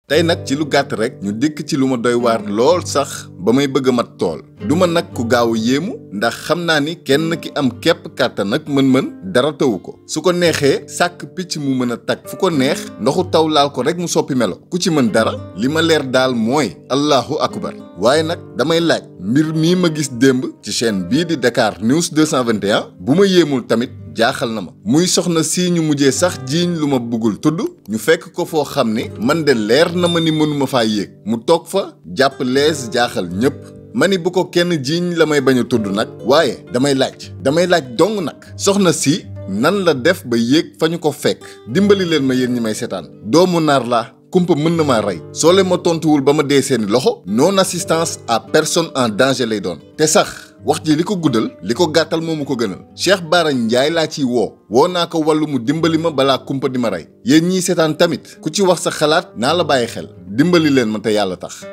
tey nag ci lu gàtt rek ñu dikk ci lu ma doy waar lool sax ba may bëgg a mat tool du ma nag ku gaaw a yéemu ndax xam naa ni kenn ki am képp kàttan nag mën-mën dara tawu ko su ko neexee sàkk picc mu mën a tag fu ko neex ndoxu taw laal ko rek mu soppi melo ku ci mën dara li ma leer daal mooy allahu akbar waaye nag damay laaj mbir mii ma gis démb ci chaîne bii di Dakar News 221 bu ma yéemul tamit jaaxal na ma muy soxna si ñu mujjee sax jiiñ lu ma bëggul tudd ñu fekk ko foo xam ni man de leer na ma ni mënuma faa yéeg mu toog fa jàpp lees jaaxal ñépp ma ni bu ko kenn jiiñ la may bañ a tudd nag waaye damay laaj dong nag soxna si nan la def ba yéeg fa ñu ko fekk dimbali leen ma yéen ñi may seetaan doomu naar laa kumpa mën na maa rey soo leen ma tontuwul ba ma dee seeni loxo non assistance à personne en danger lay doon te sax wax ji li ko guddal li ko gàttal moomu ko gënal Cheikh Bara Ndiaye laa ciy woo naa ko wàllu mu dimbali ma balaa kumpa di ma rey yéen ñii seetaan tamit ku ci wax sa xalaat naa la bàyyi xel dimbali leen ma te yàlla tax